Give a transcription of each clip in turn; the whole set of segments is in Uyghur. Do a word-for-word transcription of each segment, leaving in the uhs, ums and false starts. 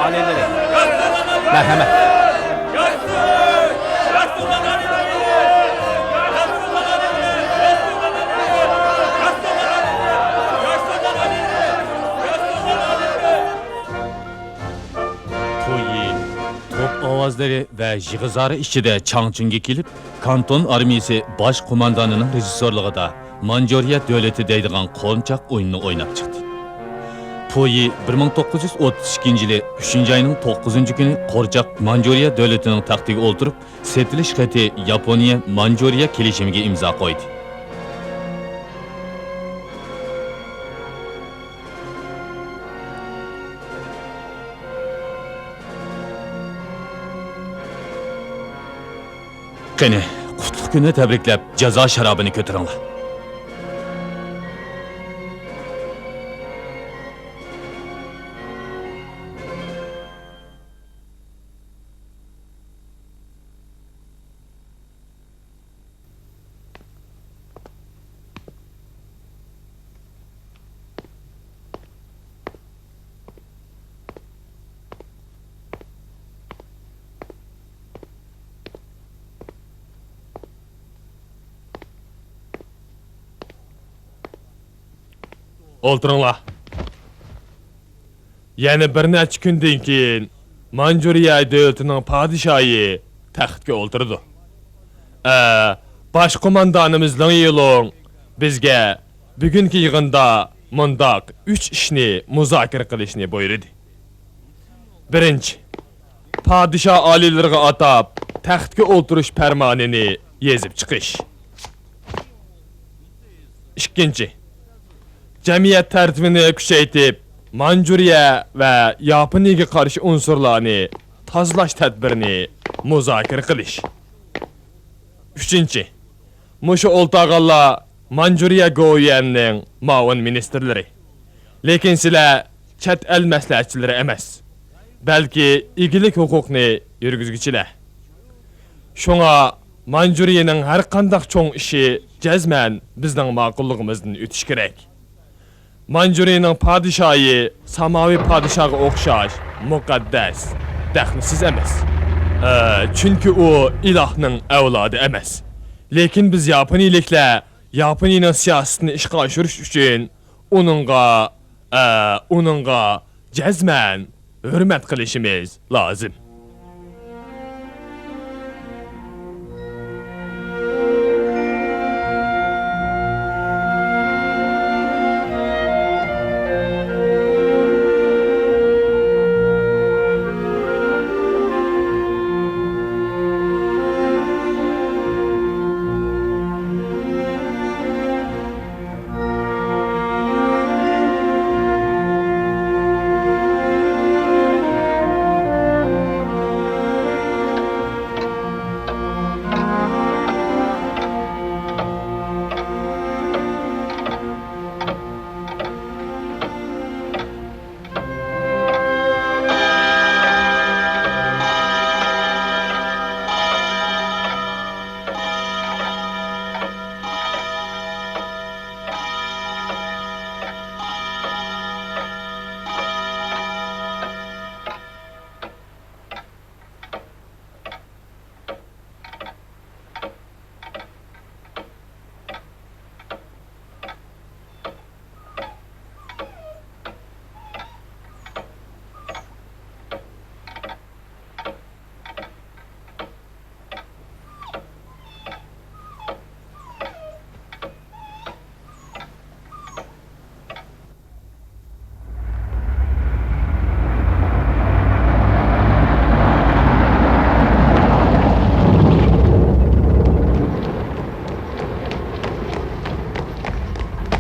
ئالىيلىرى، مەرھەمەت. پۇيى توپ ئاۋازلىرى ۋە يىغا-زارى ئىچىدە چاڭچۈنگە كېلىپ، كانتون ئارمىيىسى باش قوماندانىنىڭ رېژىسسورلۇقىدا مانجۇرىيە دۆلىتى دەيدىغان قورچاق ئويۇنىنى ئويناپ چىقتى. پۇيى بىر مىڭ توققۇز يۈز ئوتتۇز ئىككىنچى يىلى ئۈچىنچى ئاينىڭ توققۇزىنچى كۈنى قورچاق مانجۇرىيە دۆلىتىنىڭ تەختىگە ئولتۇرۇپ، سېتىلىش خېتى ياپونىيە مانجۇرىيە كېلىشىمىگە ئىمزا قويدى. قېنى، قۇتلۇق كۈننى تەبرىكلەپ، جازا شارابىنى كۆتۈرۈڭلار. ئولتۇرۇڭلار. يەنە بىر نەچچە كۈندىن كېيىن مانجۇرىيە دۆلىتىنىڭ پادىشاھى تەختكە ئولتۇرىدۇ. ئە، باش قوماندانىمىز لېڭ يىلۇڭ بىزگە بۈگۈنكى يىغىندا مۇنداق ئۈچ ئىشنى مۇزاكىرە قىلىشنى بۇيرۇدى. بىرىنچى، پادىشاھ ئالىيلىرىغا ئاتاپ تەختكە ئولتۇرۇش پەرمانىنى يېزىپ چىقىش. ئىككىنچى، جەمئىيەت تەرتىپىنى كۈچەيتىپ، مانجۇرىيە ۋە ياپونىيەگە قارشى ئۇنسۇرلارنى تازىلاش تەدبىرىنى مۇزاكىرە قىلىش. ئۈچىنچى، مۇشۇ ئولتۇرغانلار مانجۇرىيە گوۋۇيۈەننىڭ مۇئاۋىن مىنىستىرلىرى. لېكىن سىلەر چەت ئەل مەسلىھەتچىلىرى ئەمەس، بەلكى ئىگىلىك ھوقۇقنى يۈرگۈزگۈچىلەر. شۇڭا مانجۇرىيەنىڭ ھەر قانداق چوڭ ئىشى جەزمەن بىزنىڭ ماقۇللۇقىمىزدىن ئۆتۈشى كېرەك. مانجۇرىيەنىڭ پادىشاھى ساماۋى پادىشاھقا ئوخشاش مۇقەددەس، دەخلىسىز ئەمەس. ئە، چۈنكى ئۇ ئىلاھنىڭ ئەۋلادى ئەمەس. لېكىن بىز ياپونىيىلىكلەر ياپونىيىنىڭ سىياسىتىنى ئىشقا ئاشۇرۇش ئۈچۈن ئۇنىڭغا، ئە، ئۇنىڭغا جەزمەن ھۆرمەت قىلىشىمىز لازىم.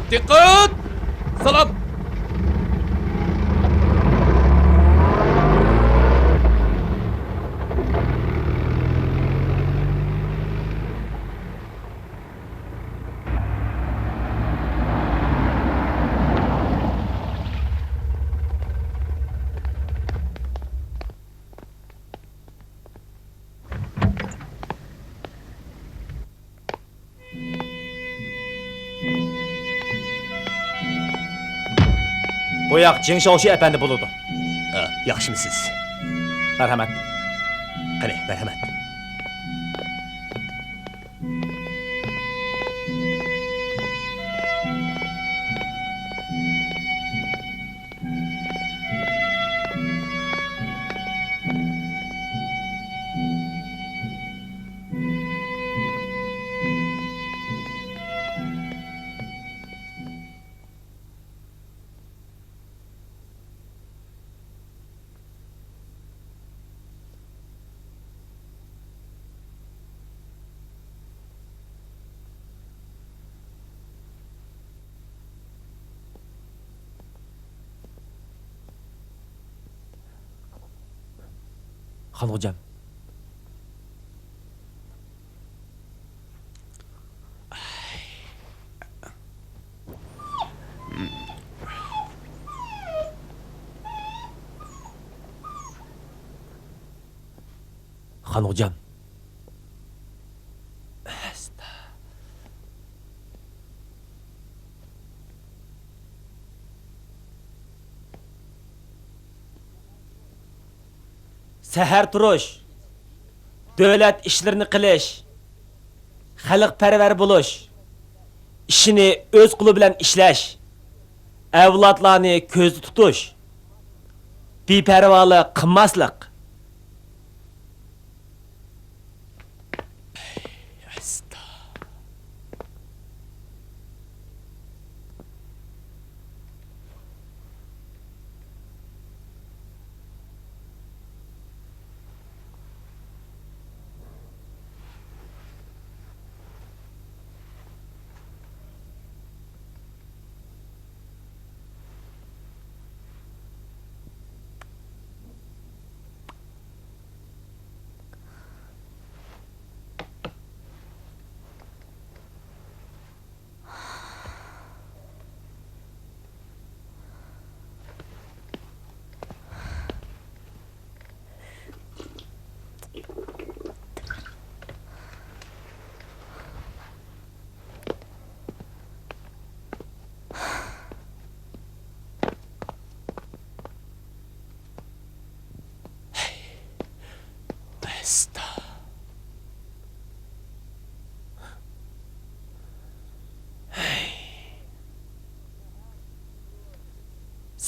دىققەت! سالام! بۇ ياق جېڭ شاۋشى ئەپەندى بولىدۇ. ئە، ياخشىمۇسىز؟ مەرھەمەت. قېنى، مەرھەمەت. خانغوجام. خانغوجام. سەھەر تۇرۇش، دۆلەت ئىشلىرىنى قىلىش، خەلقپەرۋەر بولۇش، ئىشىنى ئۆز قولى بىلەن ئىشلەش، ئەۋلادلارنى كۆزدە تۇتۇش، بىپەرۋالىق قىلماسلىق.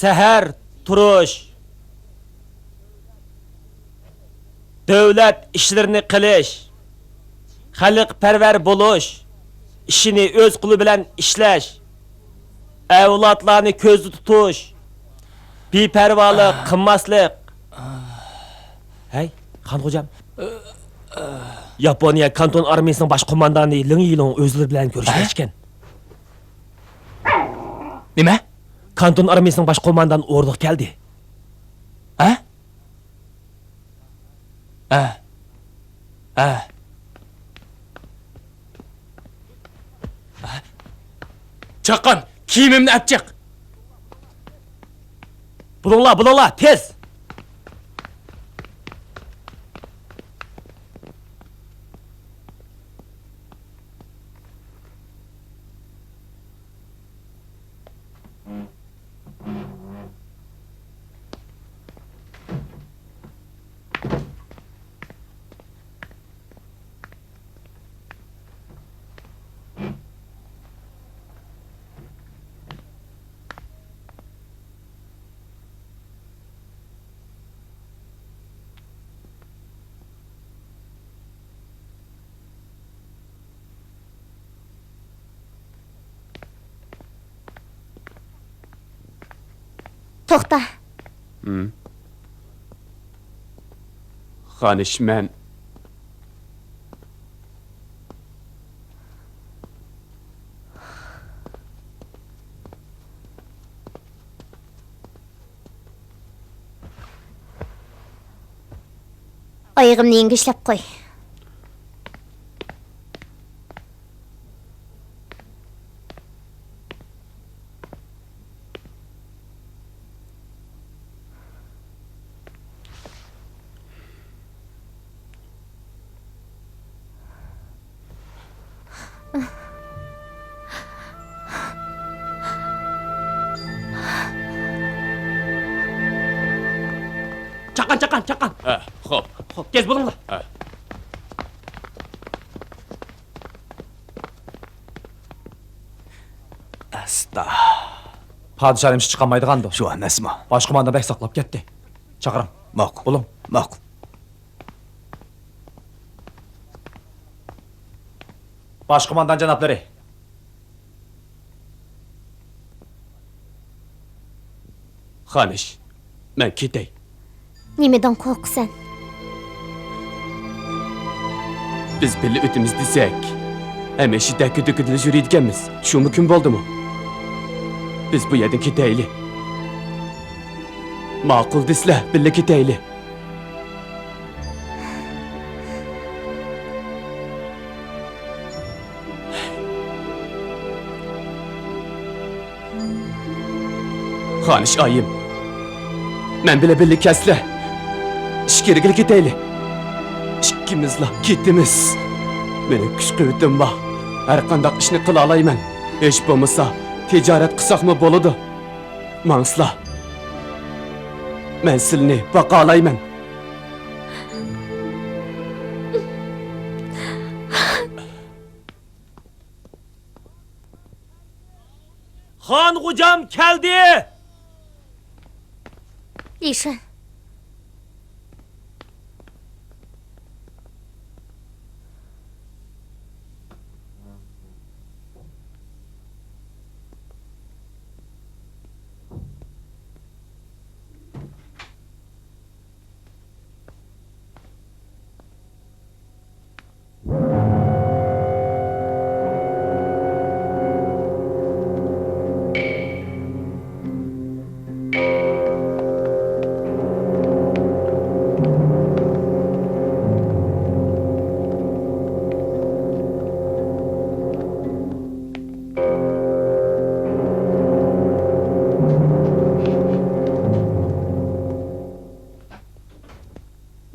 سەھەر تۇرۇش، دۆلەت ئىشلىرىنى قىلىش، خەلقپەرۋەر بولۇش، ئىشىنى ئۆز قولى بىلەن ئىشلەش، ئەۋلادلارنى كۆزدە تۇتۇش، بىپەرۋالىق قىلماسلىق. ھەي، خانغوجام. ياپونىيە كانتون ئارمىيىسىنىڭ باش قوماندانى لىڭ يىلۇڭ ئۆزلىرى بىلەن كۆرۈشمەكچىكەن. نېمە؟ كانتون ئارمىيىسىنىڭ باش قوماندانى ئورۇنلۇق كەلدى. ھە؟ ھە. ھە. ھە. چاققان، كىيىمىمنى ئەپ چىق. بولۇڭلار، بولۇڭلار، تېز! توختا. ھىم. خانىش، مەن. ئايىغىمنى يەڭگۈشلەپ قوي. چاققان، چاققان، چاققان. ھە، خوپ. خوپ، تېز بولۇڭلار. ھە. ئەستا. پادىشاھ نېمىشقا چىقالمايدىغاندۇ؟ شۇ ئەمەسمۇ؟ باش قوماندان بەك ساقلاپ كەتتى. چاقىرىڭ. ماقۇل. بولۇڭ. ماقۇل. باش قوماندان جانابلىرى. خانىش، مەن كېتەي. نېمىدىن قورقىسەن؟ بىز بىللە ئۆتىمىز دېسەك، ھەمىشە دەككە-دۈككىدىلا يۈرىدىكەنمىز. شۇ مۇمكىن بولدىمۇ؟ بىز بۇ يەردىن كېتەيلى. ماقۇل دېسىلە، بىللە كېتەيلى. خانىش ئايىم، مەن بىلەن بىللە كەتسىلە. ئىچكىرىگىلا كېتەيلى. ئىچ-، ئىككىمىزلا كېتىمىز. مېنىڭ كۈچ-قۇۋۋىتىم بار. ھەر قانداق ئىشنى قىلالايمەن. ھېچ بولمىسا تىجارەت قىلساقمۇ بولىدۇ. ماڭسىلا. مەن سىلىنى باقالايمەن. خان غوجام كەلدى! لىشېن.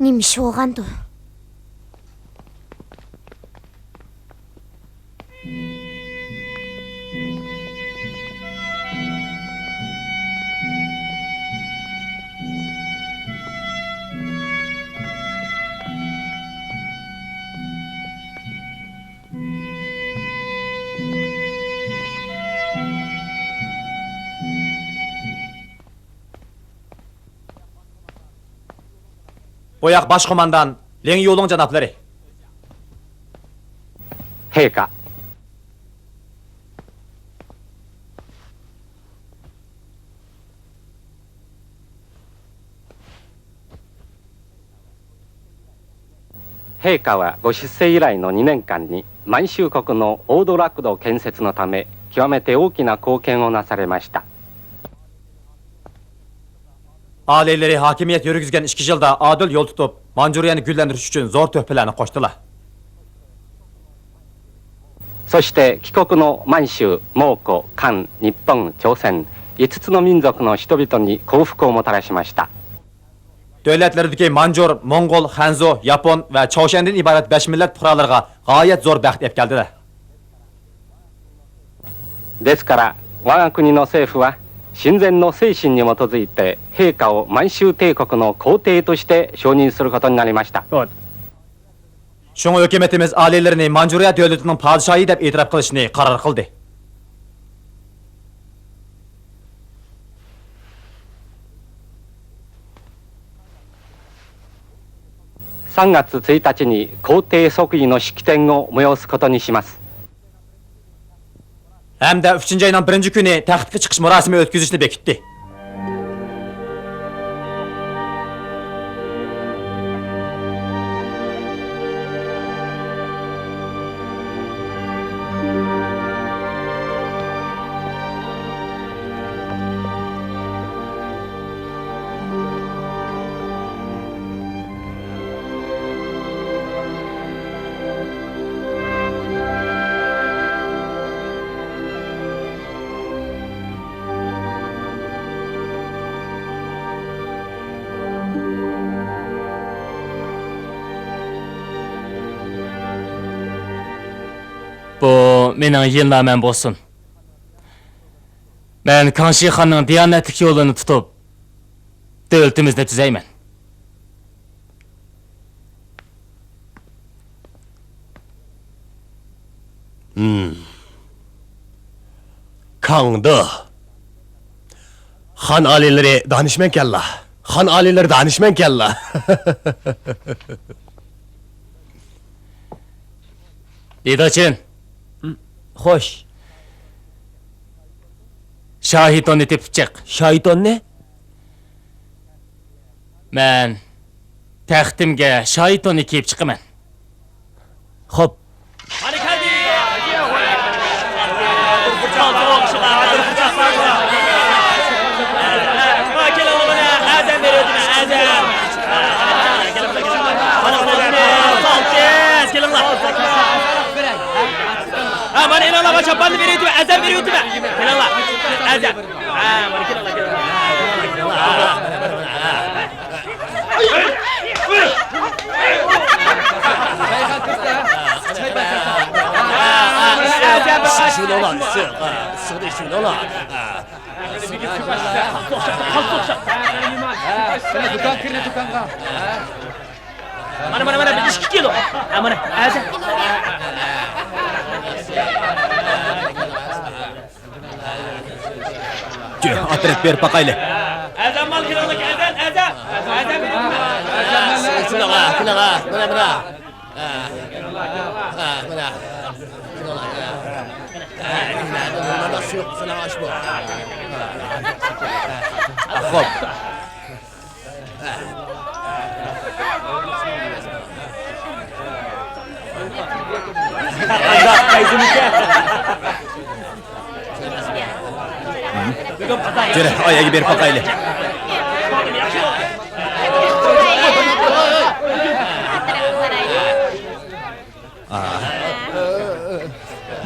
你们说俺的。 بۇ ياق باش قوماندان لىڭ يۇلۇڭ جانابلىرى. 陛下。 陛下はご出世以来のにねんかんに、満州国のオードラックド建設のため、極めて大きな貢献をなされました。 ئالىيلىرى ھاكىمىيەت يۈرگۈزگەن ئىككى يىلدا ئادىل يول تۇتۇپ، مانجۇرىيەنى گۈللەندۈرۈش ئۈچۈن زور تۆھپىلەرنى قوشتىلا. そして、貴国の満州、蒙古、漢、日本、朝鮮、五つの民族の人々に幸福をもたらしました。 دۆلەتلىرىدىكى مانجۇر، موڭغۇل، خەنزۇ، ياپون ۋە چاۋشيەندىن ئىبارەت بەش مىللەت پۇقرالىرىغا غايەت زور بەخت ئەپ كەلدىلە. ですから、我が国の政府は、親善の精神に基づいて、陛下を満州帝国の皇帝として承認することになりました。 شۇڭا ھۆكۈمىتىمىز ئالىيلىرىنى مانجۇرىيە دۆلىتىنىڭ پادىشاھى دەپ ئېتىراپ قىلىشنى قارار قىلدى. さんがつついたちに皇帝即位の式典を催すことにします。 ھەمدە ئۈچىنچى ئاينىڭ بىرىنچى كۈنى تەختكە چىقىش مۇراسىمى ئۆتكۈزۈشنى بېكىتتى. بۇ مېنىڭ يىلنامەم بولسۇن. مەن كاڭشى خاننىڭ دىيانەتلىك يولىنى تۇتۇپ، دۆلىتىمىزنى تۈزەيمەن. ھىم. كاڭدې. خان ئالىيلىرى دانىشمەنكەنلا. خان ئالىيلىرى دانىشمەنكەنلا. دېداچىن. خوش. شاھىتوننى تېپىپ چىق. شاھىتوننى؟ مەن تەختىمگە شاھىتوننى كىيىپ چىقىمەن. خوپ. مانا كەلدى! كېلىڭلار، ئەزەم بېرىۋېتىمەن، ئەزەم! مانا قولۇمنى سالتىس، كېلىڭلار! ھە، مانا ئېلىڭلار، مانا چاپاننى بېرىۋېتىمەن، ئەزەم بېرىۋېتىمەن! كېلىڭلار! ئەزەم! ھە، مانا كېلىڭلار، كېلىڭلار! دۇكان كىرىدۇ، دۇكانغا. مانا، مانا، مانا، بىر ئىككى كىلو. ھە، مانا، ھازىر. جۈ، ئاترەت بېرىپ باقايلى. ئەزەم مال كىلولۇق، ئەزەم، ئەزەم. ئەزەم بېرىڭ. كىلوغا، كىلوغا، مانا، مانا. ھە. ھە، مانا. كىلوغا، ھە. ھە، مانا، مانا، سۇيۇق، سانا ئاش بۇ. ھە. خوپ. جۈرە، ئاياغى بېرىپ باقايلى.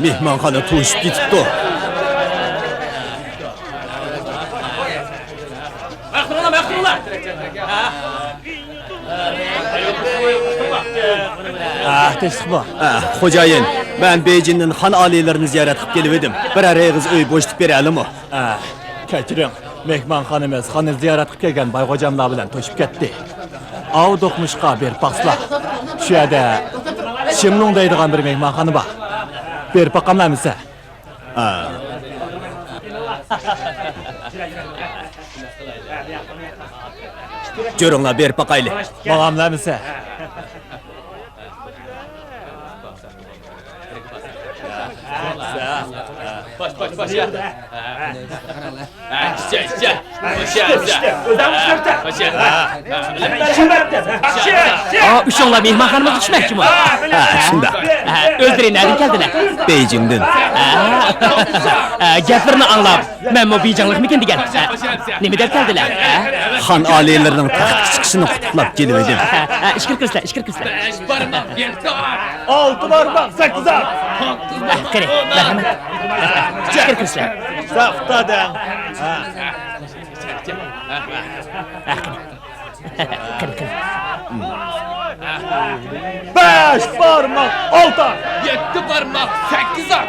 مېھمانخانا توشۇپ كېتىپتۇ. ئاھ، تىنچلىقمۇ؟ ئاھ، خوجايىن، مەن بېيجىڭدىن خان ئالىيلىرىنى زىيارەت قىلىپ كېلىۋىدىم. بىرەر ئېغىز ئۆي بوشىتىپ بېرەلىمۇ؟ ئاھ، كەچۈرۈڭ، مېھمانخانىمىز خاننى زىيارەت قىلىپ كەلگەن بايغوجاملار بىلەن توشۇپ كەتتى. ئاۋۇ دوقمۇشقا بېرىپ باقسىلا، شۇ يەردە شىملۇڭ دەيدىغان بىر مېھمانخانا بار. بېرىپ باقاملامىسە؟ ھە. جۈرۈڭلار، بېرىپ باقايلى. ماڭاملامىسە؟ باش، باش، باش. ئا، ئۈچۈڭلار مېھمانخانىمىزغا چۈشمەكچىمۇ؟ ھە، شۇنداق. ئۆزلىرى نەدىن كەلدىلەر؟ بېيجىڭدىن. گەپلىرىنى ئاڭلاپ، مەنمۇ بېيجىڭلىقمىكىن دېگەن. نېمە دەپ كەلدىلەر؟ خان ئالىيلىرىنىڭ تەختكە چىقىشىنى قۇتلۇق كېلىۋىدىم. ئىچكىرى كىرسىلە، ئىچكىرى كىرسىلە. ئالتە بارماق، سەككىز ئات. قېنى، مەرھەمەت. ئىچكىرى كىرسىلە. ساختا دەڭ. قېنى. قېنى، قېنى. بەش بارماق، ئالتە. يەتتە بارماق، سەككىز ئات.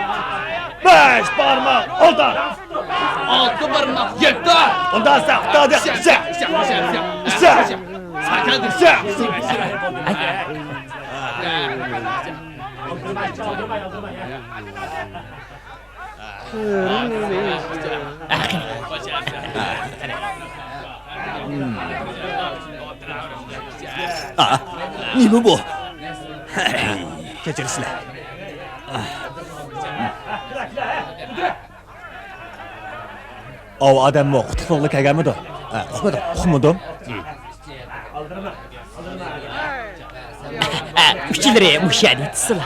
بەش بارماق، ئالتە. ئالتە بارماق، يەتتە ئات. ئۇندا ساختا دەڭ. ئا، نېمە بۇ؟ كەچۈرۈڭلار. ئاۋۇ ئادەممۇ قۇتلۇقلۇقلا كەلگەنمىدۇ؟ ھە، ئۇقمىدىم. ئۇقمىدىم. ئۈچلىرى مۇشۇ يەردە يېتىشسىلا.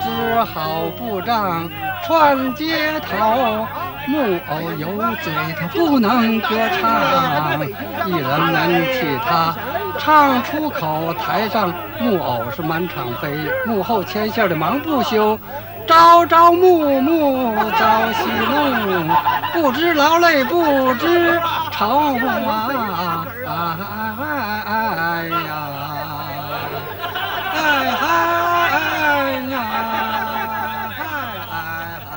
织好布障穿街头，木偶有嘴它不能歌唱，艺人们替它唱出口。台上木偶是满场飞，幕后牵线的忙不休， 朝朝暮暮朝夕暮，不知劳累不知愁啊！哎嗨哎呀，哎嗨哎呀，哎嗨。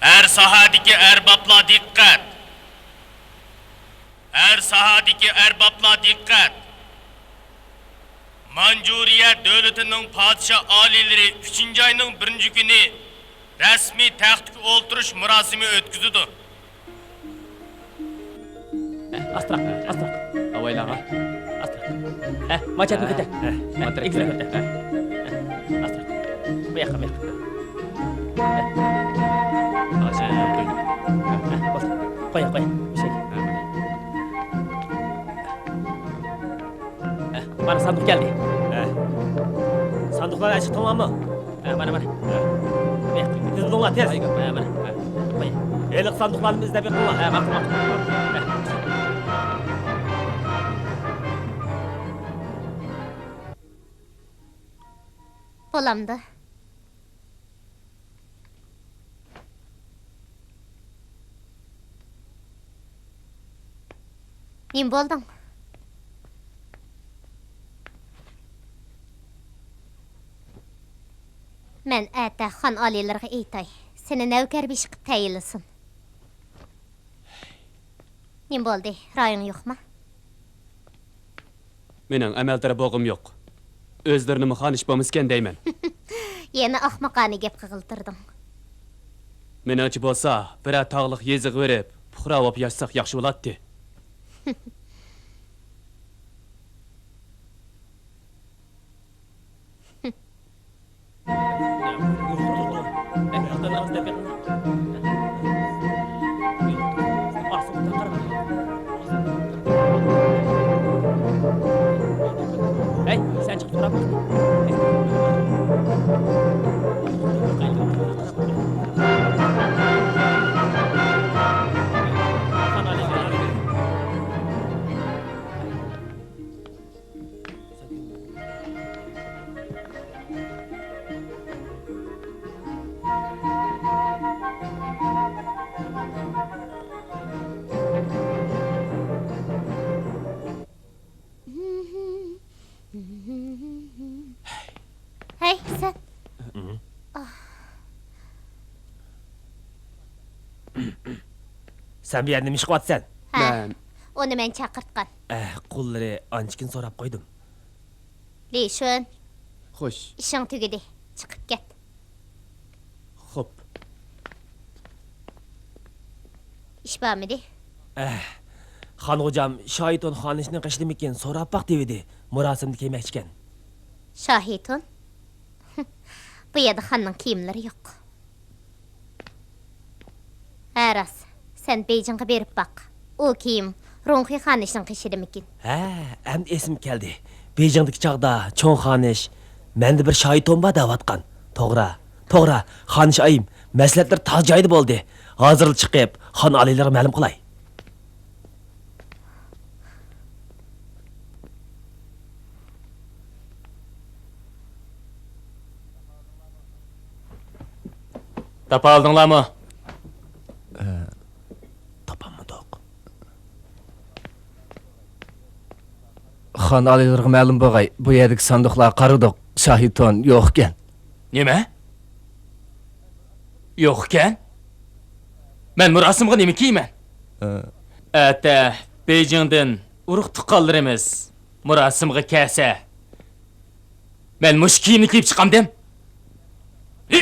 ئەر ساھەدىكى ئەربابلار دىققەت! ئەر ساھەدىكى ئەربابلار دىققەت! مانجۇرىيە دۆلىتىنىڭ پادىشاھ ئالىيلىرى ئۈچىنچى ئاينىڭ بىرىنچى كۈنى رەسمىي تەختكە ئولتۇرۇش مۇراسىمى ئۆتكۈزىدۇ. ھە، ئاستىراق، ئاستىراق. ئاۋايلاڭغا. ئاستىراق. ھە، ماچاتنى كۆتەر. ھە، ھە، ئېگىزنى كۆتەر. ھە، ئاستىراق. بۇ ياققا، بۇ ياققا. ھە. ھە، بولدى. قوي، قوي. بىر شەي. ھە، مانا ساندۇق كەلدى. ھە. ساندۇقلارنى ئاچىقتىڭلارمۇ؟ ھە، مانا، مانا. ھە. تېز بولۇڭلار، تېز. ھە، مانا. ھە. قوي. ھېلىقى ساندۇقلارنى ئىزدەپ بېقىڭلار. ھە، ماقۇل، ماقۇل. ھە. بولامدۇ؟ نېمە بولدۇڭ؟ مەن ئەتە خان ئالىيلىرىغا ئېيتاي، سېنى نەۋكەر بېشى قىلىپ تەيىنلىسۇن. نېمە بولدى؟ رايىڭ يوقما؟ مېنىڭ ئەمەلدار بولغۇم يوق. ئۆزلىرىنىمۇ خانىش بولمىسىكەن دەيمەن. يەنە ئاخمىقانە گەپ قىلغىلى تۇردۇڭ. مېنىڭچە بولسا، بىرەر تاغلىق يېزىغا بېرىپ، پۇقرا بولۇپ ياشىساق ياخشى بولاتتى. ھەي، سەن چىقىپ تۇرۇپ. ھەي، سەن. سەن بۇ يەردە نېمە ئىش قىلىۋاتىسەن؟ ھە، مەن ئۇنى مەن چاقىرتقان. ئەھ، قۇللىرى ئانچىكىن سوراپ قويدۇم. لى شۈن. خوش. ئىشىڭ تۈگىدى. چىقىپ كەت. خوپ. ئىش بارمىدى؟ ئەھ، خانغوجام شاھىتون خانىشنىڭ قېشىدىمىكىن سوراپ باق دېۋىدى. مۇراسىمدا كىيمەكچىكەن. شاھىتون؟ بۇ يەردە خاننىڭ كىيىملىرى يوق. ھە، راست. سەن بېيجىڭغا بېرىپ باق. ئۇ كىيىم رۇڭخۇي خانىشنىڭ قېشىدىمىكىن؟ ھە، ئەمدى ئېسىمگە كەلدى. بېيجىڭدىكى چاغدا چوڭ خانىش، مەندە بىر شاھىتون بار دەۋاتقان. توغرا، توغرا، خانىش ئايىم، مەسلىھەتلىرى تاز جايىدا بولدى. ھازىرلا چىقىپ، خان ئالىيلىرىغا مەلۇم قىلاي. تاپالدىڭلارمۇ؟ ئە، تاپالمىدۇق. خان ئالىيلىرىغا مەلۇم بولغاي، بۇ يەردىكى ساندۇقلارغا قارىدۇق، شاھىتون يوقكەن. نېمە؟ يوقكەن؟ مەن مۇراسىمغا نېمە كىيىمەن؟ ئە. ئەتە بېيجىڭدىن ئۇرۇق-تۇغقانلىرىمىز مۇراسىمغا كەلسە، مەن مۇشۇ كىيىمنى كىيىپ چىقامدىم؟ ھى!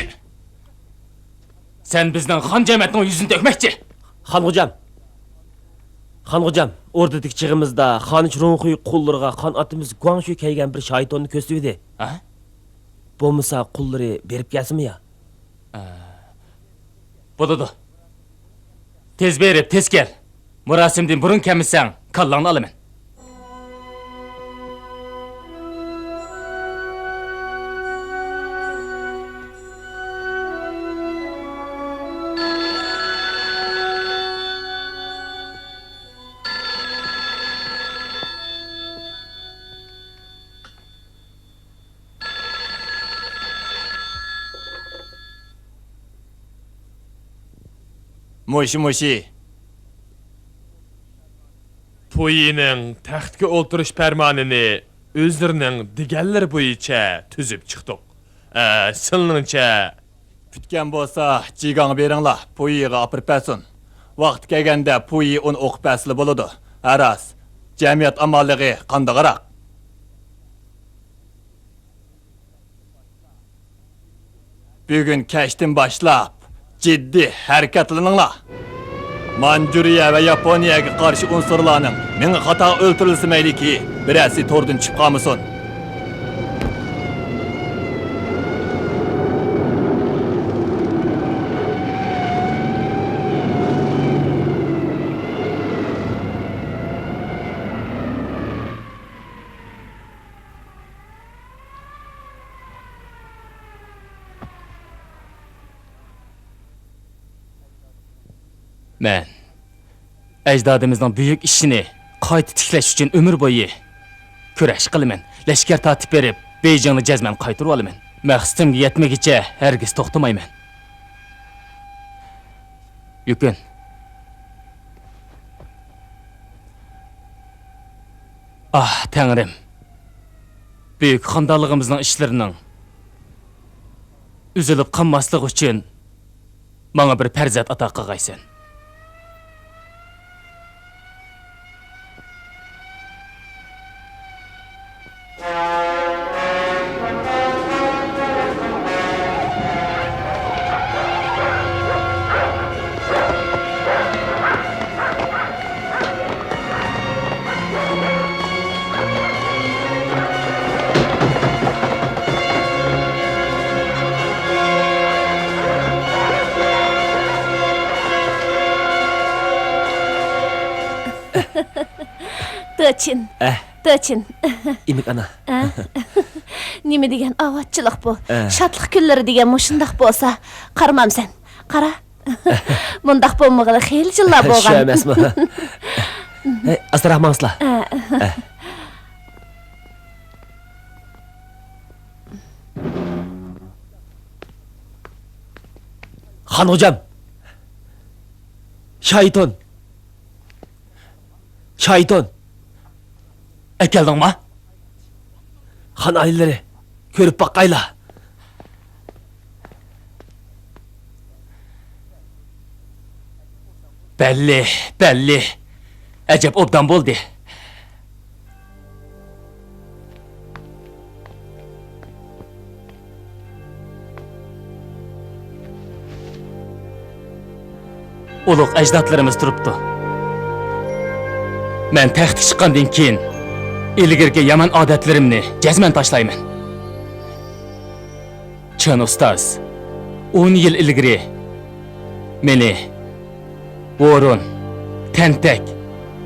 سەن بىزنىڭ خان جەمەتنىڭ يۈزىنى تۆكمەكچى! خانغوجام! خانغوجام، ئوردىدىكى چېغىمىزدا خانىش رۇڭخۇي قۇللىرىغا خان ئاتىمىز گۇاڭشۈ كىيگەن بىر شاھىتوننى كۆرسىتىۋىدى. ھە؟ بولمىسا قۇللىرى بېرىپ كەلسىمۇ يا؟ ئە، بولىدۇ. تېز بېرىپ، تېز كەل. مۇراسىمدىن بۇرۇن كەلمىسەڭ، كاللاڭنى ئالىمەن. مۇشۇ، مۇشۇ. پۇيىنىڭ تەختكە ئولتۇرۇش پەرمانىنى ئۆزلىرىنىڭ دېگەنلىرى بويىچە تۈزۈپ چىقتۇق. ئە، سىلىنىڭچە؟ پۈتكەن بولسا، جىگاڭغا بېرىڭلار، پۇيىغا ئاپىرىپ بەرسۇن. ۋاقتى كەلگەندە پۇيى ئۇنى ئوقۇپ بەرسىلا بولىدۇ. ھە راست، جەمئىيەت ئامانلىقى قانداقراق؟ بۈگۈن كەچتىن باشلاپ جىددىي ھەرىكەتلىنىڭلار. مانجۇرىيە ۋە ياپونىيەگە قارشى ئۇنسۇرلارنىڭ مېڭە قاتارى ئۆلتۈرۈلسە مەيلىكى، بىرەرسى توردىن چۈشۈپ قالمىسۇن. مەن ئەجدادىمىزنىڭ بۈيۈك ئىشىنى قايتا تىكلەش ئۈچۈن ئۆمۈر بويى كۈرەش قىلىمەن. لەشكەر تارتىپ بېرىپ، بېيجىڭنى جەزمەن قايتۇرۇۋالىمەن. مەقسىتىمگە يەتمىگۈچە ھەرگىز توختىمايمەن. يۈكۈن. ئاھ، تەڭرىم. بۈيۈك خانىدانلىقىمىزنىڭ ئىشلىرىنىڭ ئۈزۈلۈپ قالماسلىقى ئۈچۈن ماڭا بىر پەرزەنت ئاتا قىلغايسەن. دېچىن. ئە. دېچىن. ئىمىك ئانا. ئە؟ نېمە دېگەن ئاۋاتچىلىق بۇ؟ ئە. شادلىق كۈنلىرى دېگەن مۇشۇنداق بولسا، قارىمامسەن. قارا. مۇنداق بولمىغىلى خېلى يىللار بولغان. شۇ ئەمەسمۇ؟ ھەي، ئاستىراق ماڭسىلا. ئە. ئە. خان غوجام. شايتون. شايتون. ئەكەلدىڭما؟ خان ئائىلىلىرى، كۆرۈپ باققايلا. بەللى، بەللى. ئەجەب ئوبدان بولدى. ئۇلۇغ ئەجدادلىرىمىز تۇرۇپتۇ. مەن تەختكە چىققاندىن كېيىن، ئىلگىرىكى يامان ئادەتلىرىمنى جەزمەن تاشلايمەن. چىن ئۇستاز ئون يىل ئىلگىرى مېنى ھورۇن، تەنتەك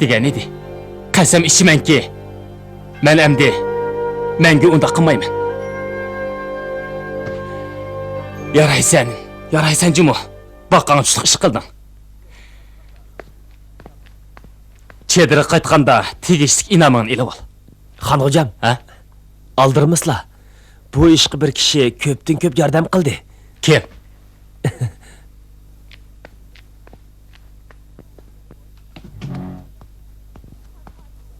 دېگەن ئىدى. قەسەم ئىچىمەنكى، مەن ئەمدى مەڭگۈ ئۇنداق قىلمايمەن. يارايسەن، يارايسەن جۇمۇ. باققان تۇشلۇق ئىش قىلدىڭ. چېدىرغا قايتقاندا تېگىشلىك ئىنىمىڭنى ئېلىۋال. خان غوجام. ھە؟ ئالدىرىمىسىلا. بۇ ئىشقا بىر كىشى كۆپتىن كۆپ ياردەم قىلدى. كىم؟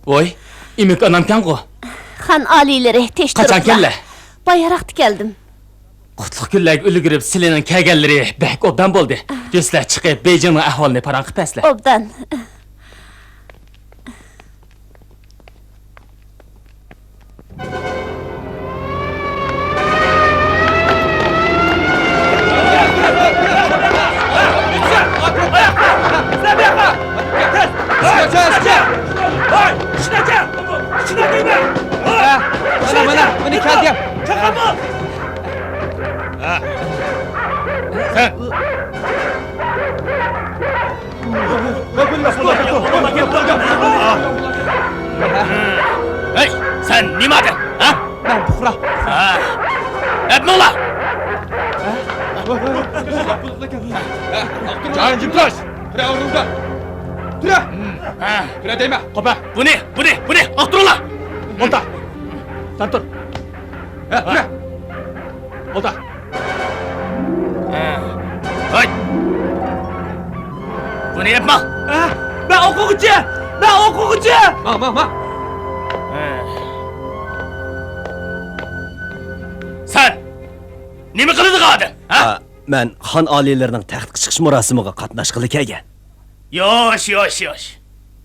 ۋوي، ئىمىك ئانامكەنغۇ؟ خان ئالىيلىرى تېشتۇرۇپلا. قاچان كەلدى؟ بايراقتا كەلدىم. قۇتلۇق كۈنلەرگە ئۈلگۈرۈپ، سىلىنىڭ كەلگەنلىرى بەك ئوبدان بولدى. سىلەر چىقىپ، بېيجىڭنىڭ ئەھۋالىنى پاراڭ قىلىپ بەرسىلە. ئوبدان. مانا، مانا، مانا كەلدى. ھەي، سەن نېمە ئادەم، ھە؟ مەن پۇقرا. ھە. ئەپمىڭلار! جايىڭ جىم تۇرۇش! تۇرە ئورنۇڭدا! تۇرە! تۇرە دەيمەن! قوپە! بۇنى، بۇنى، بۇنى ئاختۇرۇڭلار! ئولتۇر! سەن تۇر! ھە، تۇرە! ئولتۇر! ھەي! بۇنى ئېلىپ ماڭ! مەن ئوقۇغۇچى! مەن ئوقۇغۇچى! ماڭ، ماڭ، ماڭ! سەن نېمە قىلىدىغان ئادەم، ھە؟ ئا، مەن خان ئالىيلىرىنىڭ تەختكە چىقىش مۇراسىمىغا قاتناشقىلى كەلگەن. ياش، ياش، ياش.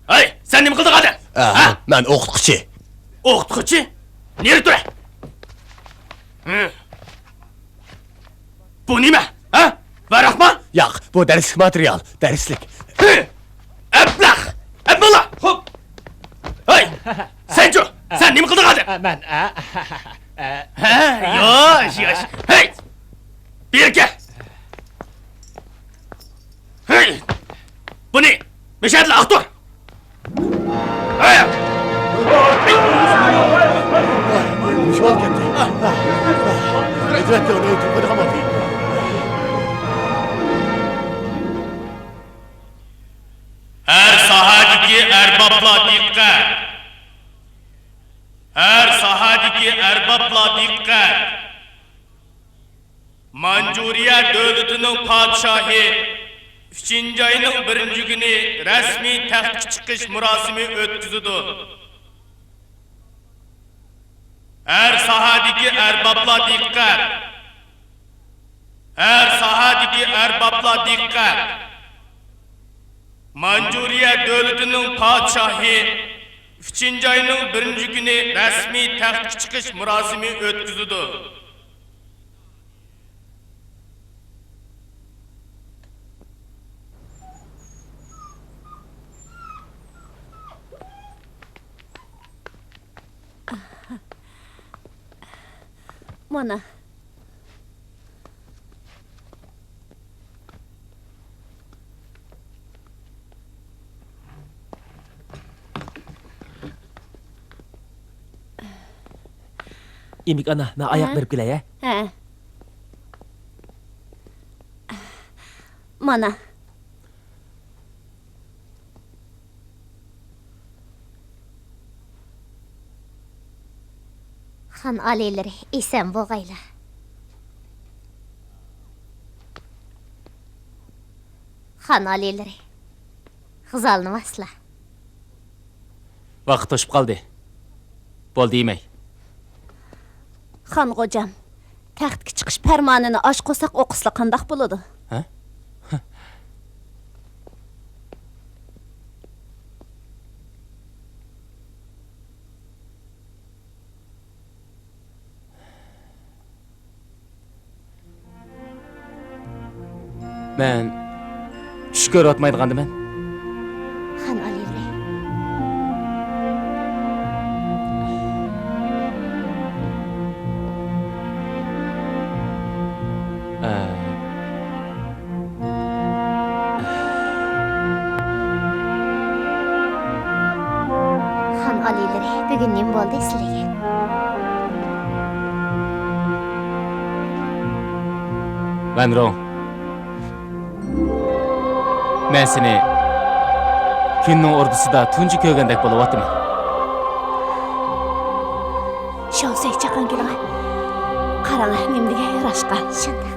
ھەي، سەن نېمە قىلىدىغان ئادەم؟ ئا، ھە؟ مەن ئوقۇتقۇچى. ئوقۇتقۇچى؟ نېرى تۇرە! ھە. بۇ نېمە؟ ھە؟ ۋاراقما؟ ياق، بۇ دەرسلىك ماتېرىيال، دەرسلىك. ھە! ئەبلەخ! ئەبمۇلا! خوپ! ھەي! سەنچۇ؟ سەن نېمە قىلدىڭ ھازىر؟ مەن، ئە، ئە، ھە، ياش، ياش. ھەي! بېرى كەل! ھەي! بۇنى مەشەدىلا ئاختۇر! ھەر ساھەدىكى ئەربابلار دىققەت! ھەر ساھەدىكى ئەربابلار دىققەت! مانجۇرىيە دۆلىتىنىڭ پادىشاھى ئۈچىنچى ئاينىڭ بىرىنچى كۈنى رەسمىي تەختكە چىقىش مۇراسىمى ئۆتكۈزىدۇ. ھەر ساھەدىكى ئەربابلار دىققەت! ھەر ساھەدىكى ئەربابلار دىققەت! مانجۇرىيە دۆلىتىنىڭ پادىشاھى ئۈچىنچى ئاينىڭ بىرىنچى كۈنى رەسمىي تەختكە چىقىش مۇراسىمى ئۆتكۈزۈلىدۇ. مانا. ئىمىك ئانا، مەن ئاياق ھە؟ بېرىپ كېلەي، ھە؟ ھە. مانا. خان ئالىيلىرى ئېسەن بولغايلا. خان ئالىيلىرى، غىزالىنىۋالسىلا. ۋاقىت توشۇپ قالدى. بولدى يېمەي. خان غوجام، تەختكە چىقىش پەرمانىنى ئاچ قورساق ئوقۇسىلا قانداق بولىدۇ؟ ھە؟ مەن چۈش كۆرۈۋاتمايدىغاندىمەن. خان ئالىيلىرى. ئە. خان ئالىيلىرى، بۈگۈن نېمە بولدى سىلىگە؟ ۋەنرۇڭ، مەن سېنى كۈننىڭ ئوردىسىدا تۇنجى كۆرگەندەك بولۇۋاتىمەن. شاۋسەي چاققان كېلىڭە. قاراڭە، نېمە دېگەن ياراشقان. شۇنداق.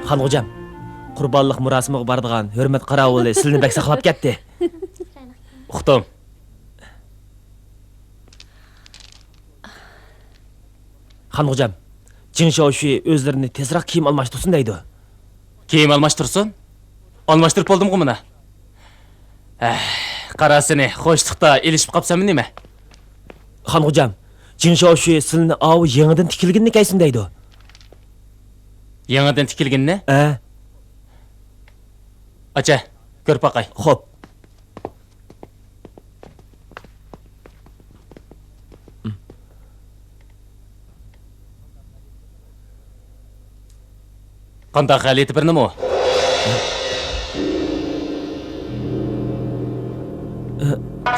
خان غوجام، قۇربانلىق مۇراسىمىغا بارىدىغان ھۆرمەت قاراۋۇلى سىلىنى بەك ساقلاپ كەتتى. ئۇقتۇم. خان غوجام، جېڭ شياۋشۈي ئۆزلىرىنى تېزراق كىيىم ئالماشتۇرسۇن دەيدۇ. كىيىم ئالماشتۇرسۇن؟ ئالماشتۇرۇپ بولدۇمغۇ مانا. ھە، قارا سېنى، خوشلۇقتا ئېلىشىپ قاپسەنمۇ نېمە؟ خان غوجام، جېڭ شياۋشۈي سىلىنى ئاۋۇ يېڭىدىن تىكىلگىنىنى كەيسۇن دەيدۇ. يېڭىدىن تىكىلگىنىنى؟ ھە. ئاچە، كۆرۈپ باقاي. خوپ. قانداق غەلىتە بىرنىمۇ؟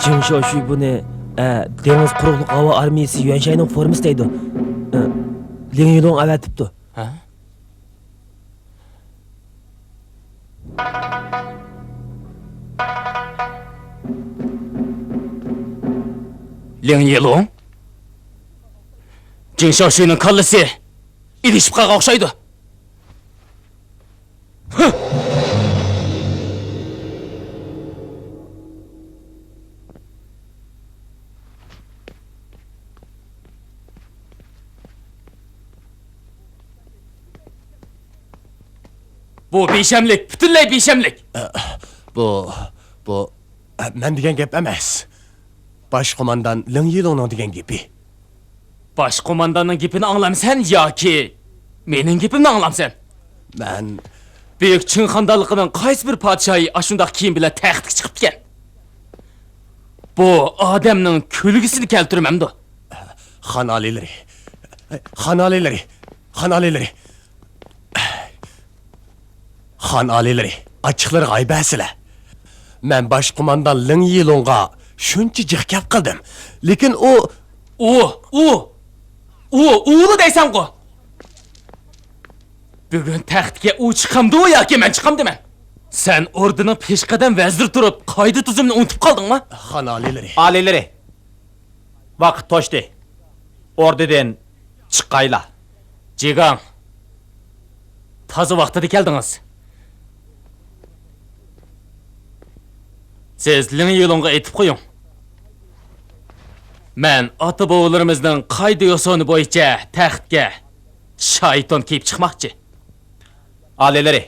جېڭ شياۋشۈي بۇنى، ئە، دېڭىز قۇرۇقلۇق ھاۋا ئارمىيىسى يۈەنشەينىڭ فورمىسى دەيدۇ. ئە، لىڭ يىلۇڭ ئەۋەتىپتۇ. ھە؟ لىڭ يىلۇڭ؟ جېڭ شياۋشۈينىڭ كاللىسى ئېلىشىپ قالغان ئوخشايدۇ. ھە! بۇ بىشەملىك، پۈتۈنلەي بىشەملىك. ئە، بۇ، بۇ، ئە، مەن دېگەن گەپ ئەمەس. باش قوماندان لىڭ يىلۇڭنىڭ دېگەن گېپى. باش قومانداننىڭ گېپىنى ئاڭلامسەن ياكى مېنىڭ گېپىمنى ئاڭلامسەن؟ مەن بۈيۈك چىڭ خاندانلىقىنىڭ قايسى بىر پادىشاھى ئاشۇنداق كىيىم بىلەن تەختكە چىقىپتىكەن؟ بۇ ئادەمنىڭ كۈلگىسىنى كەلتۈرمەمدۇ؟ خان ئالىيلىرى، خان ئالىيلىرى، خان ئالىيلىرى، خان ئالىيلىرى، ئاچچىقلىرىغا ئايبەرسىلە. مەن باش قوماندان لىڭ يىلۇڭغا شۇنچە جىق گەپ قىلدىم. لېكىن ئۇ، ئۇ، ئۇ، ئۇ، ئۇلا دەيسەنغۇ؟ بۈگۈن تەختكە ئۇ چىقامدۇ ياكى مەن چىقامدىمەن؟ سەن ئوردىنىڭ پېشقەدەم ۋەزىرى تۇرۇپ، قائىدە-تۈزۈمنى ئۇنتۇپ قالدىڭمۇ؟ خان ئالىيلىرى. ئالىيلىرى، ۋاقىت توشتى. ئوردىدىن چىقايلا. جىگاڭ، تازا ۋاقتىدا كەلدىڭىز. سىز لىڭ يىلۇڭغا ئېيتىپ قويۇڭ. مەن ئاتا-بوۋىلىرىمىزنىڭ قائىدە-يوسۇنى بويىچە تەختكە شايتون كىيىپ چىقماقچى. ئالىيلىرى،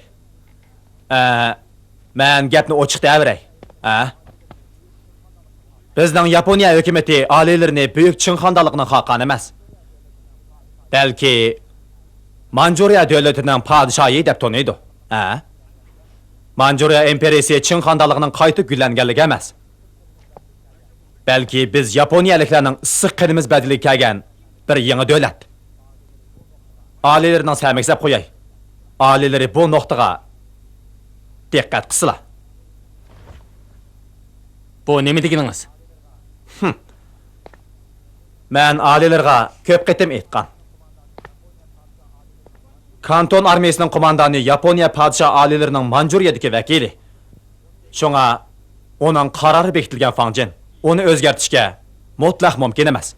ئە، مەن گەپنى ئوچۇق دەۋېرەي. ئە؟ بىزنىڭ ياپونىيە ھۆكۈمىتى ئالىيلىرىنى بۈيۈك چىڭ خاندانلىقىنىڭ خاقانى ئەمەس، بەلكى مانجۇرىيە دۆلىتىنىڭ پادىشاھى دەپ تونۇيدۇ. ئە؟ مانجۇرىيە ئىمپېرىيىسى چىڭ خاندانلىقىنىڭ قايتا گۈللەنگەنلىكى ئەمەس، بەلكى بىز ياپونىيەلىكلەرنىڭ ئىسسىق قېنىمىز بەدىلىگە كەلگەن بىر يېڭى دۆلەت. ئالىيلىرىنىڭ سەمىگە سەپ قوياي. ئالىيلىرى بۇ نۇقتىغا دىققەت قىلسىلا. بۇ نېمە دېگىنىڭىز؟ ھىم. مەن ئالىيلىرىغا كۆپ قېتىم ئېيتقان. كانتون ئارمىيىسىنىڭ قوماندانى ياپونىيە پادىشاھ ئالىيلىرىنىڭ مانجۇرىيەدىكى ۋەكىلى. شۇڭا ئۇنىڭ قارارى بېكىتىلگەن فاڭجېن. ئۇنى ئۆزگەرتىشكە مۇتلەق مۇمكىن ئەمەس.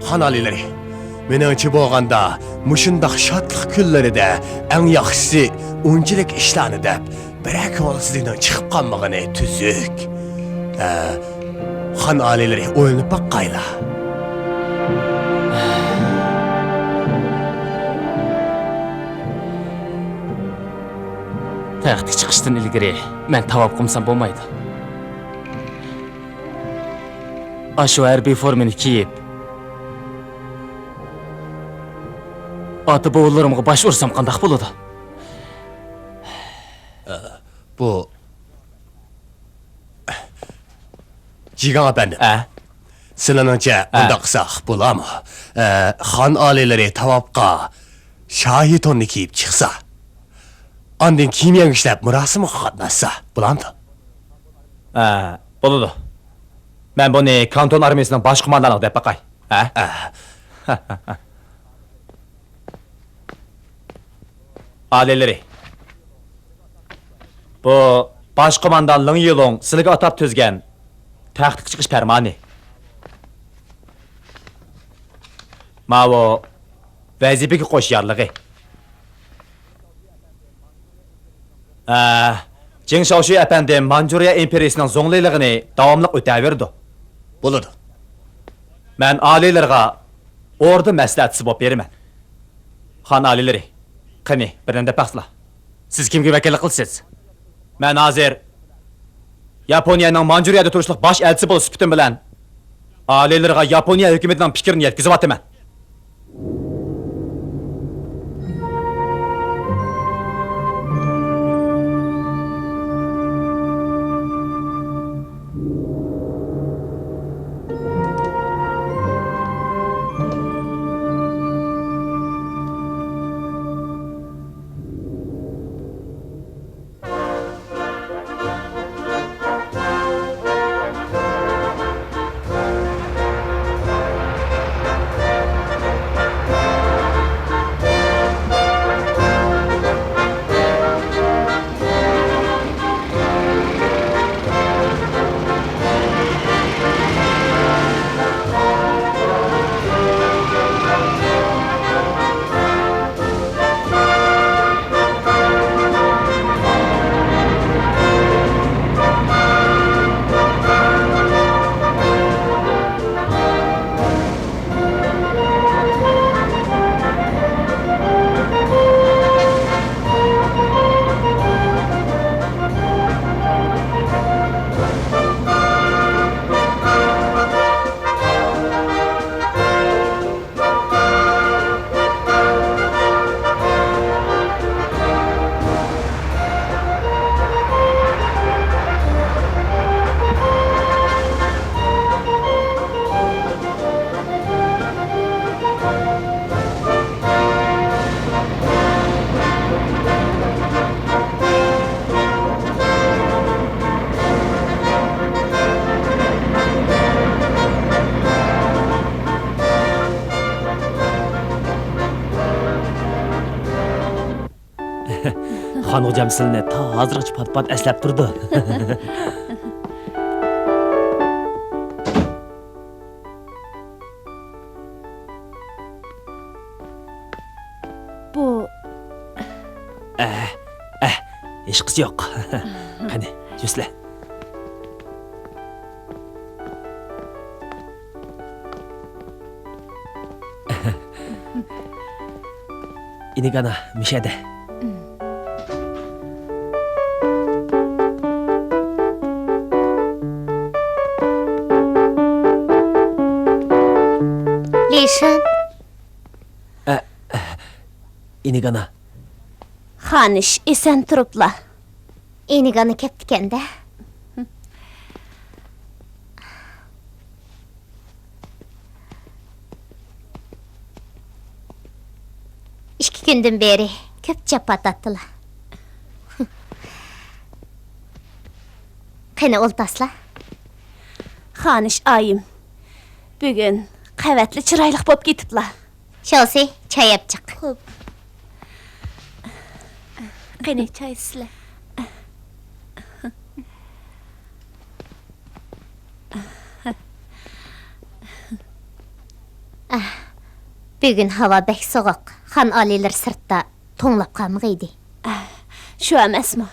خان ئالىيلىرى، مېنىڭچە بولغاندا، مۇشۇنداق شادلىق كۈنلىرىدە ئەڭ ياخشىسى ئۇنچىلىك ئىشلارنى دەپ، بىرەر كۆڭۈلسىزلىكنىڭ چىقىپ قالمىغىنى تۈزۈك. ئە، خان ئالىيلىرى ئويلىنىپ باققايلا. تەختكە چىقىشتىن ئىلگىرى مەن تاۋاپ قىلمىسام بولمايدۇ. ئاشۇ ھەربىي فورمىنى كىيىپ، ئاتا-بوۋىلىرىمغا باش ئۇرسام قانداق بولىدۇ؟ بۇ، جىگاڭ ئەپەندىم. ئە؟ سىلىنىڭچە، ئە، بۇنداق قىلساق بولارمۇ؟ ئە، خان ئالىيلىرى تاۋاپقا شاھى توننى كىيىپ چىقسا، ئاندىن كىيىم يەڭگۈ ئىشلەپ مۇراسىمغا قاتناشسا بولامدۇ؟ ئە، بولىدۇ. مەن بۇنى كانتون ئارمىيىسىنىڭ باش قوماندانىغا دەپ باقاي. ئە؟ ئە. ئالىيلىرى، بۇ باش قوماندان لىڭ يىلۇڭ سىلىگە ئاتاپ تۈزگەن تەختكە چىقىش پەرمانى. ماۋۇ ۋەزىپىگە قوش يارلىقى. ئە، جېڭ شاۋشۈي ئەپەندىم مانجۇرىيە ئىمپېرىيىسىنىڭ زۇڭلىلىقىنى داۋاملىق ئۆتەۋېرىدۇ. بولىدۇ. مەن ئالىيلىرىغا ئوردا مەسلىھەتچىسى بولۇپ بېرىمەن. خان ئالىيلىرى، قېنى، بىر نېمە دەپ باقسىلا. سىز كىمگە ۋەكىللىك قىلىسىز؟ مەن ھازىر ياپونىيەنىڭ مانجۇرىيەدە تۇرۇشلۇق باش ئەلچىسى بولۇش سۈپىتىم بىلەن ئالىيلىرىغا ياپونىيە ھۆكۈمىتىنىڭ پىكرىنى يەتكۈزۈۋاتىمەن. خان خوجام سىلىنى تا ھازىرغىچە پات-پات ئەسلەپ تۇرىدۇ. ئەھ، ئەھ، ھېچقىسى يوق. قېنى، يۈرسىلە. ئىنىگانا، مىشەدە. لىشىن. ئە، ئە، ئىنىگانا. خانىش ئېسەن تۇرۇپلا. ئىنىگانا كەپتىكەن-دە. ئىككى كۈندىن بېرى كۆپ جاپا تارتتىلا. قېنى، ئولتۇرسىلا. خانىش ئايىم، بۈگۈن قەۋەتلا چىرايلىق بولۇپ كېتىپلا. شاۋسى، چاي ئەپ چىق. خوپ. قېنى، چاي ئىچىسىلەر. ئەھ، بۈگۈن ھاۋا بەك سوغۇق. خان ئالىيلىرى سىرتتا توڭلاپ قالمىغىيدى. ئەھ، شۇ ئەمەسمۇ؟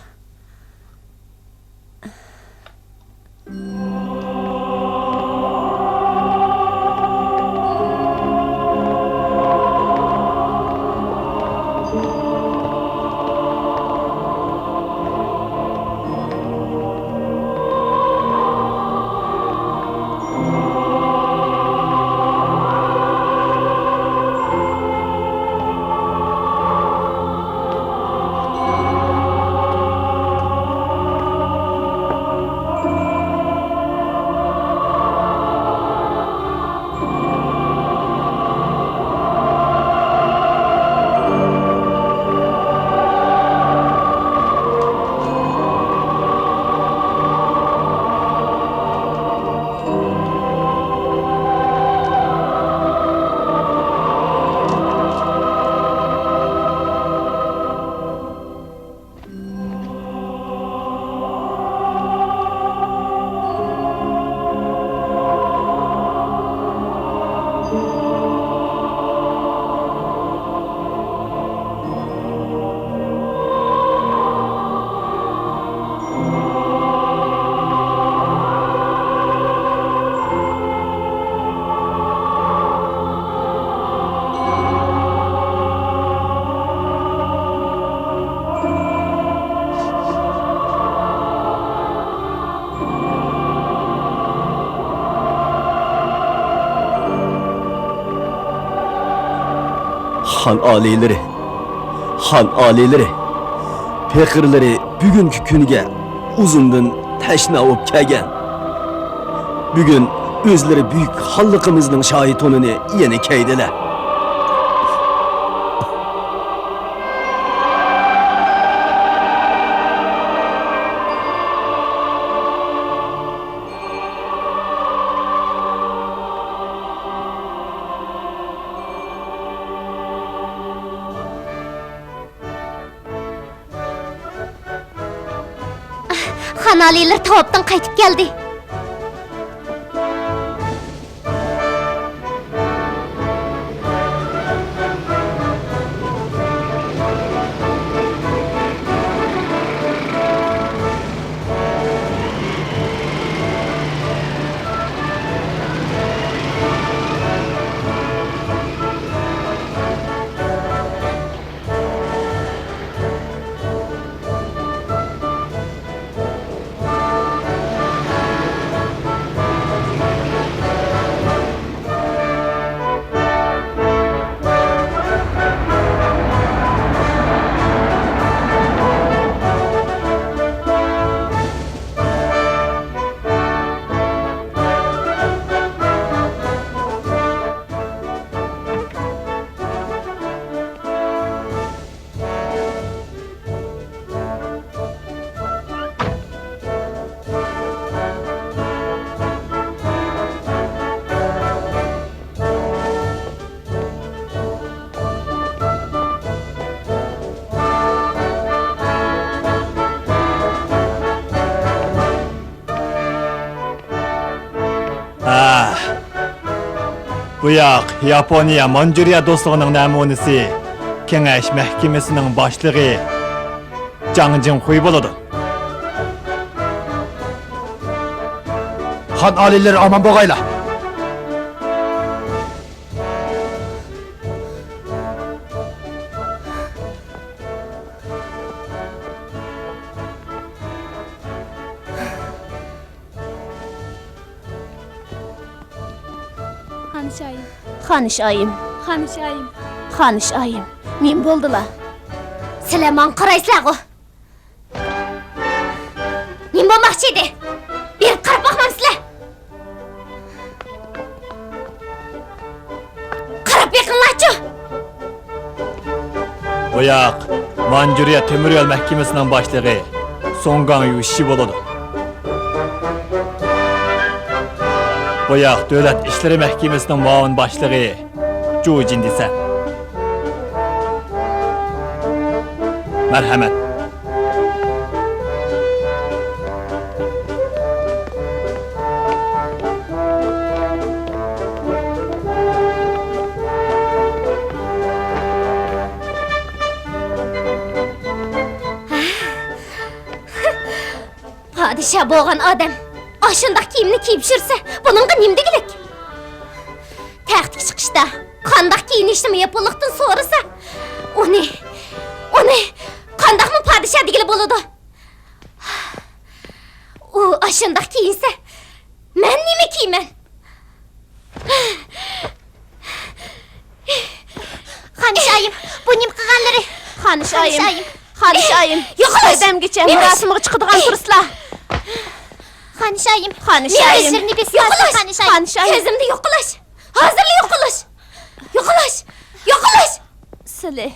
خان ئالىيلىرى، خان ئالىيلىرى، پېقىرلىرى بۈگۈنكى كۈنگە ئۇزۇندىن تەشنا بولۇپ كەلگەن. بۈگۈن ئۆزلىرى بۈيۈك خانلىقىمىزنىڭ شاھى تونىنى يەنە كىيدىلە. خان ئالىيلىرى تاۋاپتىن قايتىپ كەلدى. ھە، بۇ ياق ياپونىيە مانجۇرىيە دوستلۇقىنىڭ نەمۇنىسى. كېڭەش مەھكىمىسىنىڭ باشلىقى جاڭ جىڭخۇي بولىدۇ. خان ئالىيلىرى ئامان بولغايلا. خانىشايىم. خانىشايىم. خانىشايىم. خانىشايىم. نېمە بولدىلا؟ سىلەر ماڭا قارايسىلەرغۇ؟ نېمە بولماقچى ئىدى؟ بېرىپ قاراپ باقمامسىلەر؟ قاراپ بېقىڭلارچۇ! بۇياق مانجۇرىيە تۆمۈر يول مەھكىمىسىنىڭ باشلىقى سۇڭ گاڭ يۈشى بولىدۇ. بۇياق دۆلەت ئىشلىرى مەھكىمىسىنىڭ مۇئاۋىن باشلىقى جۇ جىن دېسەم. مەرھەمەت. پادىشاھ بولغان ئادەم ئاشۇنداق كىيىمنى كىيىپ يۈرسە، بۇنىڭغا نېمە دېگۈلۈك؟ تەختكە چىقىشتا قانداق كىيىنىشنىمۇ ياپونلۇقتىن سورىسا، ئۇنى، ئۇنى قانداقمۇ پادىشاھ دېگىلى بولىدۇ؟ ئۇ ئاشۇنداق كىيىنسە، مەن نېمە كىيىمەن؟ خانىشايىم، بۇ نېمە قىلغانلىرى؟ خانىشايىم، خانىشايىم. خانىشايىم. يوقىلاش! بىردەمگىچە مۇراسىمغا چىقىدىغان تۇرسىلا. خانىشايىم. خانىشايىم. مېنىڭ ئۆزلىرىنى بېسىۋالسا، يوقىلاش! خانىشايىم. خانىشايىم. كۆزۈمدە يوقىلاش! ھازىرلا يوقىلاش! يوقىلاش! يوقىلاش! سىلى.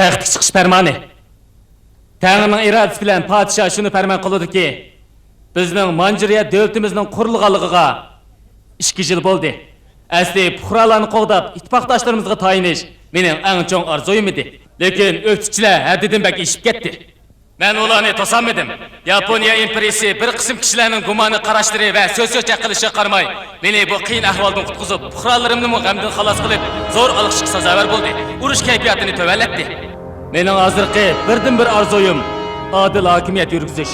تەختكە چىقىش پەرمانى. تەڭرىنىڭ ئىرادىسى بىلەن پادىشاھ شۇنى پەرمان قىلىدۇكى، بىزنىڭ مانجۇرىيە دۆلىتىمىزنىڭ قۇرۇلغانلىقىغا ئىككى يىل بولدى. ئەسلى پۇقرالارنى قوغداپ، ئىتتىپاقداشلىرىمىزغا تايىنىش مېنىڭ ئەڭ چوڭ ئارزۇيۇم ئىدى. لېكىن ئۆكتىچىلەر ھەددىدىن بەك ئېشىپ كەتتى. مەن ئۇلارنى توسالمىدىم. ياپونىيە ئىمپېرىيىسى بىر قىسىم كىشىلەرنىڭ گۇمانى، قاراشلىرى ۋە سۆز-چۆچەك قىلىشىغا قارىماي، مېنى بۇ قىيىن ئەھۋالدىن قۇتقۇزۇپ، پۇقرالىرىمنىمۇ غەمدىن خالاس قىلىپ، زور ئالقىشقا سازاۋەر بولدى. ئۇرۇش كەيپىياتىنى تۆۋەنلەتتى. مېنىڭ ھازىرقى بىردىنبىر ئارزۇيۇم ئادىل ھاكىمىيەت يۈرگۈزۈش.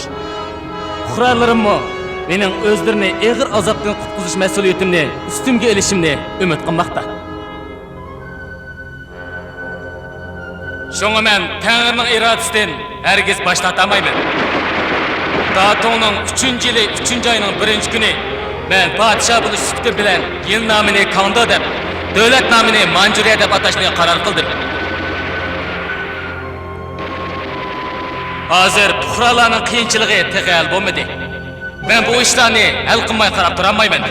پۇقرالىرىممۇ مېنىڭ ئۆزلىرىنى ئېغىر ئازابتىن قۇتقۇزۇش مەسئۇلىيىتىمنى ئۈستۈمگە ئېلىشىمنى ئۈمىد قىلماقتا. شۇڭا مەن تەڭرىنىڭ ئىرادىسىدىن ھەرگىز باش تارتالمايمەن. داتۇڭنىڭ ئۈچىنچى يىلى ئۈچىنچى ئاينىڭ بىرىنچى كۈنى مەن پادىشاھ بولۇش سۈپىتىم بىلەن يىل نامىنى كاڭدو دەپ، دۆلەت نامىنى مانجۇرىيە دەپ ئاتاشنى قارار قىلدىم. ھازىر پۇقرالارنىڭ قىيىنچىلىقى تېخى ھەل بولمىدى. مەن بۇ ئىشلارنى ھەل قىلماي قاراپ تۇرالمايمەن.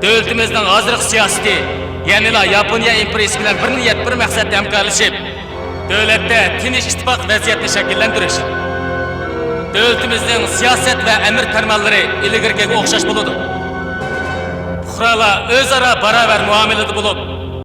دۆلىتىمىزنىڭ ھازىرقى سىياسىتى يەنىلا ياپونىيە ئىمپېرىيىسى بىلەن بىر نىيەت، بىر مەقسەتتە ھەمكارلىشىپ، دۆلەتتە تىنچ، ئىتتىپاق ۋەزىيەتنى شەكىللەندۈرۈش. دۆلىتىمىزنىڭ سىياسەت ۋە ئەمىر پەرمانلىرى ئىلگىرىكىگە ئوخشاش بولىدۇ. پۇقرالار ئۆزئارا باراۋەر مۇئامىلىدە بولۇپ،